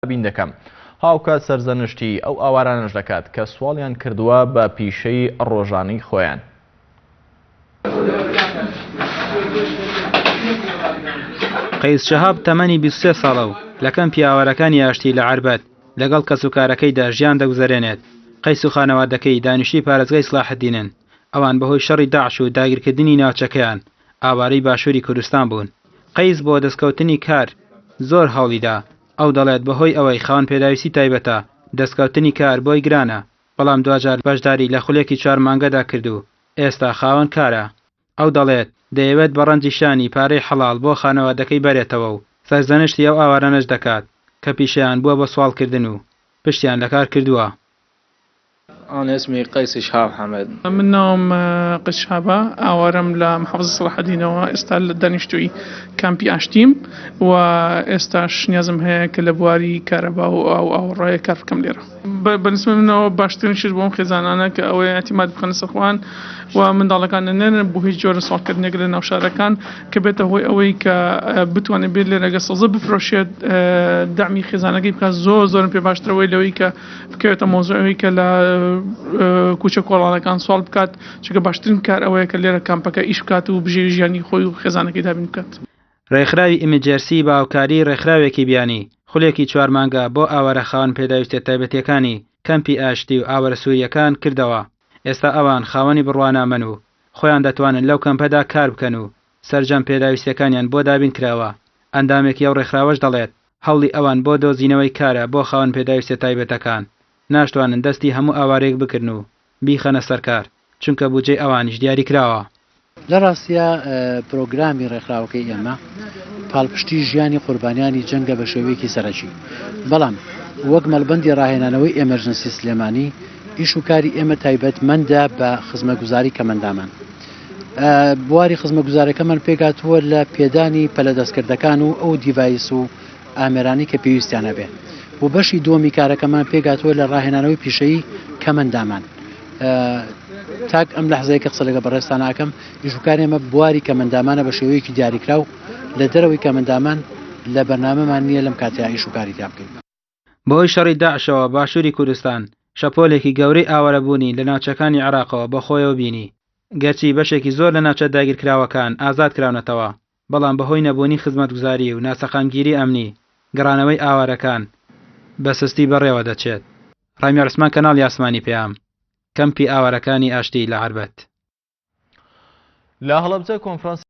دابین دەکەم. هاوکات سەرزەنشتی ئەو ئاوارانەش دەکات کە سواڵیان کردووە بە پیشەی ڕۆژانەی خۆیان. قەیس شەهاب تەمەنی 23 ساڵە و لە کەمپی ئاوارەکانی ئاشتی لە عەربەت لەگەڵ کەسوکارەکەیدا ژیان دەگوزەرێنێت. قەیس و خانەوادەکەی دانیشتووی پارێزگای سڵاحەدینن. ئەوان بەهۆی شەڕی داعش و داگیرکردنی ناوچەکەیان ئاوارەی باشووری کوردستان بوون. قەیس بۆ دەستکەوتنی کار زۆر هەوڵیدا، ئەو دەڵێت بەهۆی ئەوەی خاوەن پێداویستی تایبەتە، دەستکەوتنی کار بۆی گرانە، بەڵام دواجار بەشداری لە خولێکی چوار مانگەدا کرد و ئێستا خاوەن کارە. ئەو دەڵێت دەیەوێت بە ڕەنجی شانی پارەی حەڵاڵ بۆ خانەوادەکەی بەرێتەوە و سەرزەنشتی ئەو ئاوارانەش دەکات کە پیشەیان بووە بە سواڵکردن و پشتیان لە کار کردووە. انا اسمي قيس شهاب حمد. من ناوم قەیس شهابە، ئاوارەم لە محافزەی سەڵاحەدینەوە، ئێستا لە دانیشتووی کامپی ئاشتیم و ئێستاش نیازم هەیە کە لە بواری کارەبا و ئاو و ئاوەڕۆیە کار بکەم لێرە. بە نسبەت منەوە باشترین شت بۆ ئەم خێزانانە کە ئەوەیە ئیعتیماد بخەنە سەر خۆیان و منداڵەکان نەنێرن بۆ هیچ جۆرە سواڵکردنێک لە ناو شارەکان کە بێتە هۆی ئەوەی کە بتوانێت بێت لێرە گەر سەوزە بفرۆشێت دەعمی خێزانەکەی بکات زۆر زۆرم پێ باشترەوەی لەوەی کە بکەوێتە مەوزوعی کە لە کوچە کۆڵانەکان سواڵ بکات، چونکە باشترین کار ئەوەیە کە لێرە کامپەکە ئیش بکات و بژێوی ژیانی خۆی و خێزانەکەی دابین بکات. ڕێکخراوی ئیمجێرسی بە هاوکاریی ڕێکخراوێکی بیانی، خولێکی چوار مانگە بۆ ئاوارە خاوەن پێداویستیە تایبەتییەکانی کەمپی ئاشتی و ئاوارە سوورییەکان کردەوە. ئێستا ئەوان خاوەنی بڕوانامەن و خۆیان دەتوانن لەو کەمپەدا کار بکەن و سەرجەم پێداویستیەکانیان بۆ دابین کراوە، ئەندامێکی ئەو ڕێکخراوەش دەڵێت، هەوڵی ئەوان بۆ دۆزینەوەی کارە بۆ خاوەن پێداویستیە تایبەتەکان، ناشتوانن دەستی هەموو ئاوارەیەک بگرن و بیخەنە سەر کار، چونکە بودجەی ئەوانیش دیاریکراوە. لە ڕاستیا پرۆگرامی ڕێکخراوەکەی ئێمە پاڵپشتی ژیانی قوربانیانی جەنگە بە شێوەیەکی سەرەکی، بەڵام وەک مەڵبەندی ڕاهێنانەوەی ئێمەرجنسی سلێمانی ئیش و کاری ئێمە تایبەتمەندە بە خزمەتگوزاری کەمەندامان. بواری خزمەتگوزارەکەمان پێکهاتووە لە پێدانی پەلە دەستکردەکان و ئەو device و ئامێرانەی کە پێویستیان هەبێ و بەشی دووەمی کارەکەمان پێکهاتووە لە ڕاهێنانەوەی پیشەیی کەمەندامان تاک ئەم لەحزەیە کە قسە لەگە بەڕێزتان ئەکەم ئیش و کاری ئێمە بواری کەمەندامانە بە شێوەیەکی دیاریکراو لە دەرەوەی کەمەندامان لە بەرنامەمان نییە لەم کاتەیا ئیش و کاری تیا بکەین. بەهۆی شەڕی داعشەوە باشووری کوردستان شەپۆلێکی گەورەی ئاوارەبوونی لە ناوچەکانی عێراقەوە بەخۆیەوە بینی، گەرچی بەشێکی زۆر لە ناوچە داگیرکراوەکان ئازاد کراونەتەوە، بەڵام بەهۆی نەبوونی خزمەتگوزاری و ناسەقامگیری ئەمنی، گەڕانەوەی ئاوارەکان بە سستی بەڕێوە دەچێت. ڕامیار عوسمان کەناڵی ئاسمانی پەیام، کەمپی ئاوارەکانی ئاشتی لە عەربەت. لە هەڵەبجە کۆنفرانسی.